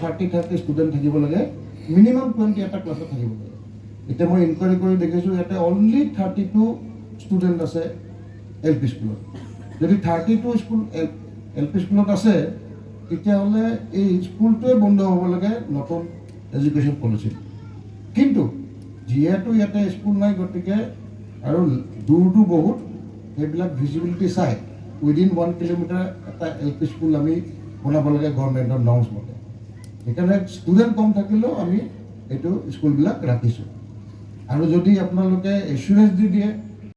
30 30 student থাকিব লাগে, minimum 20 এটা ক্লাছত থাকিব লাগে। এতিয়া মই ইনকুৱাৰী কৰি দেখিছোঁ, ইয়াতে অনলি 32 ষ্টুডেণ্ট আছে এল পি স্কুলত। যদি 32 স্কুল এল পি স্কুলত আছে, তেতিয়াহ'লে এই স্কুলটোৱে বন্ধ হ'ব লাগে নতুন এডুকেশ্যন পলিচিত। কিন্তু যিহেতু ইয়াতে স্কুল নাই, গতিকে আৰু দূৰটো বহুত, সেইবিলাক ভিজিবিলিটি চাই উইদিন 1 কিলোমিটাৰ এটা এল পি স্কুল আমি বনাব লাগে গভৰ্ণমেণ্টৰ নৰ্মছ মতে। সেইকাৰণে ষ্টুডেণ্ট কম থাকিলেও আমি এইটো স্কুলবিলাক ৰাখিছোঁ। আৰু যদি আপোনালোকে এচুৰেঞ্চ দি দিয়ে